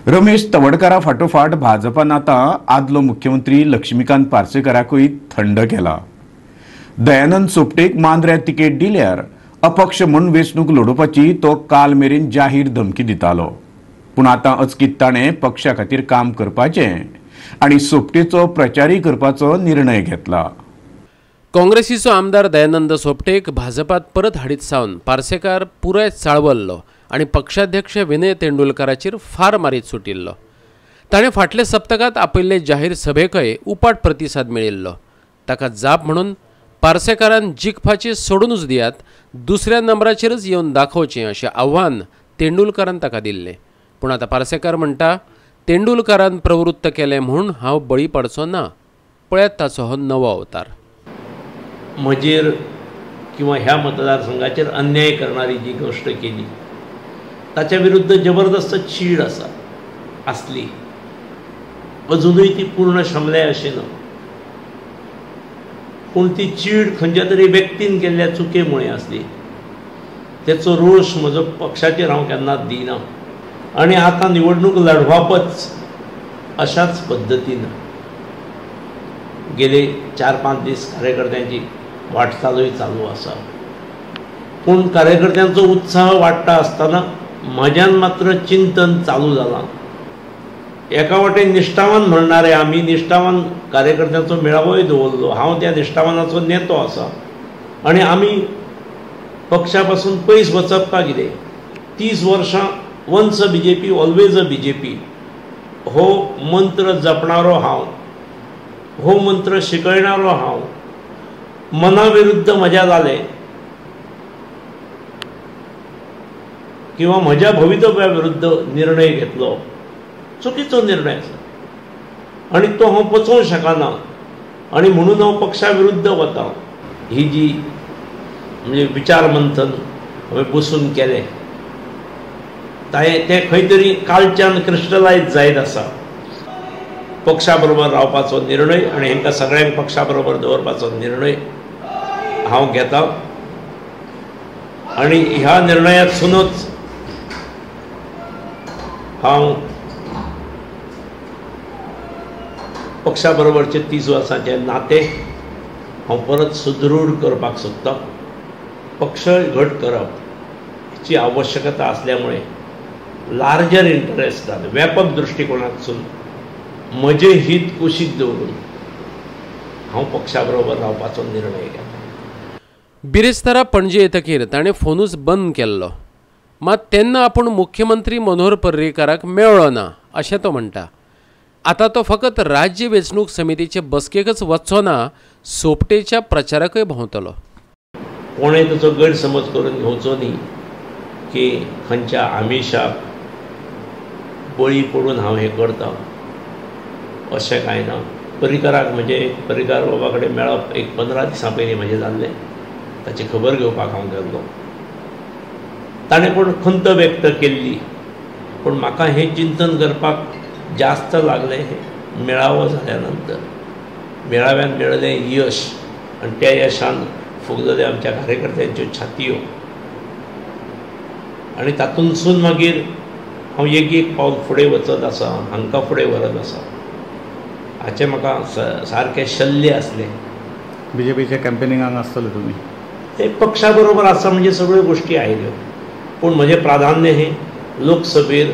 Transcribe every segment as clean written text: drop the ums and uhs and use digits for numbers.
रमेश तवडकारा फाटोफाट भाजपान आतां आदलो मुख्यमंत्री लक्ष्मीकांत पार्सेकाराकूय थंड केला. दयानंद सोपटेक मांद्र्या तिकेट दिल्यार अपक्ष म्हूण वेंचणूक लडोवपाची तो काल मेरेन जाहीर धमकी दितालो. पूण आतां अचकीत ताणें पक्षा खातीर काम करपाचें आनी सोपटेचो प्रचारय करपाचो निर्णय घेतला. काँग्रेसीचो आमदार दयानंद सोपटेक भाजपात परत हाडीत सावन पार्सेकार पुराय चाळवल्लो आनी पक्षाध्यक्ष विनय तेंडुलकाराचेर फार मारीत सुटिल्लो. ताणें फाटल्या सप्तकांत आपयल्ले जाहीर सभेकय उपाट प्रतिसाद मेळिल्लो. ताका जाप म्हणून पार्सेकारान जिखपाचें सोडूनच दियात, दुसऱ्या नंबराचेरच येवन दाखोवचें अशें आव्हान तेंडुलकारान ताका दिल्लें. पूण आतां पार्सेकार म्हणटा, तेंडुलकारान प्रवृत्त केलें म्हूण हांव बळी पडचो ना. पळयात ताचो हो नवो अवतार. म्हजेर किंवा ह्या मतदारसंघाचेर अन्याय करणारी जी गोष्ट केली ताच्या विरुद्ध जबरदस्त चीड आसा आसली, अजुनूय ती पूर्ण शमल्या अशें ना, पूण ती चीड खंयच्या तरी व्यक्तीन केल्ल्या चुकेमुळे आसली. तेचो रोश म्हजो पक्षाचेर हांव केन्नाच दिना आनी आतां निवडणूक लढोवपच अशाच पद्दतीन गेले 4-5 दीस कार्यकर्त्यांची वाटचालूय चालू आसा. पूण कार्यकर्त्यांचो उत्साह वाडटा आसतना म्हज्यान मात्र चिंतन चालू जालां. एका वाटेन निश्ठावान म्हणणारे आमी निश्ठावान कार्यकर्त्यांचो मेळावोय दवरलो. हांव त्या निश्ठावानाचो नेतो आसा आनी आमी पक्षा पासून पयस वचप का कितें? 30 वर्सां once a BJP always a BJP हो मंत्र जपणारो हांव, हो मंत्र शिकयणारो हांव, मना विरुद्ध म्हज्या जालें किंवा म्हज्या भवितव्या विरुद्ध निर्णय घेतलो, चुकीचो निर्णय आसा आनी तो हांव पचोवंक शकना आनी म्हणून हांव पक्षा विरुद्ध वता. ही जी म्हणजे विचार मंथन हांवें बसून केलें तें खंय तरी कालच्यान क्रिस्टलायज जायत आसा. पक्षा बरोबर रावपाचो निर्णय आनी हेंकां सगळ्यांक पक्षा बरोबर दवरपाचो निर्णय हांव घेता आनी ह्या निर्णयातसूनच हांव पक्षा बरोबरचे 30 वर्सांचें नातें हांव परत सुदृढ करपाक सोदतां. पक्ष घट करप हिची आवश्यकता आसल्यामुळे लार्जर इंटरेस्टान व्यापक दृश्टिकोनातसून म्हजें हित कुशीक दवरून हांव पक्षा बरोबर रावपाचो निर्णय घेता. बिरेस्तारा पणजे येतकीर ताणें फोनूच बंद केल्लो. मात तेन्ना आपूण मुख्यमंत्री मनोहर पर्रीकाराक मेळ्ळो ना अशें तो म्हणटा. आतां तो फकत राज्य वेंचणूक समितीचे बसकेकच वचचो ना, सोपटेच्या प्रचाराकय भोंवतलो. कोणें ताचो गैरसमज करून घेवचो न्ही की खंयच्या आमिशाक बळी पडून हांव हें करतां अशें कांय ना. पर्रीकाराक म्हणजे पर्रीकार बाबा कडेन मेळप एक 15 दिसां पयलीं म्हजें जाल्लें, ताची खबर घेवपाक हांव गेल्लो. ताणें पूण खंत व्यक्त केल्ली, पूण म्हाका हें चिंतन करपाक जास्त लागलें मेळावो जाल्या नंतर. मेळाव्यान मेळिल्लें यश आनी त्या यशान फुगलेले आमच्या कार्यकर्त्यांच्यो छातयो आनी तातूंतसून मागीर हांव एक एक पावल फुडें वचत आसा, हांकां फुडें व्हरत आसा. हाचें म्हाका सारकें शल्य आसलें. बीजेपीच्या कॅम्पेनिंगाक आसतले तुमी? ते पक्षा बरोबर आसा म्हणजे सगळ्यो गोश्टी आयल्यो, पूण म्हजें प्राधान्य हें लोकसभेर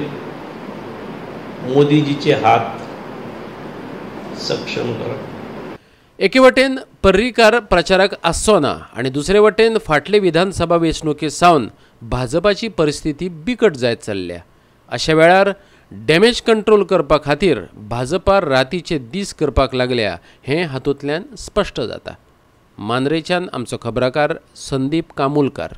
मोदीजीचे हात सक्षम करप. एके वटेन पर्रीकार प्रचाराक आसचो ना आनी दुसरे वटेन फाटले विधानसभा वेंचणुके सावन भाजपाची परिस्थिती बिकट जायत चल्ल्या. अशा वेळार डॅमेज कंट्रोल करपा खातीर भाजपा रातीचे दीस करपाक लागल्या हें हातूंतल्यान स्पश्ट जाता. मांद्रेच्यान आमचो खबराकार संदीप कामुलकार.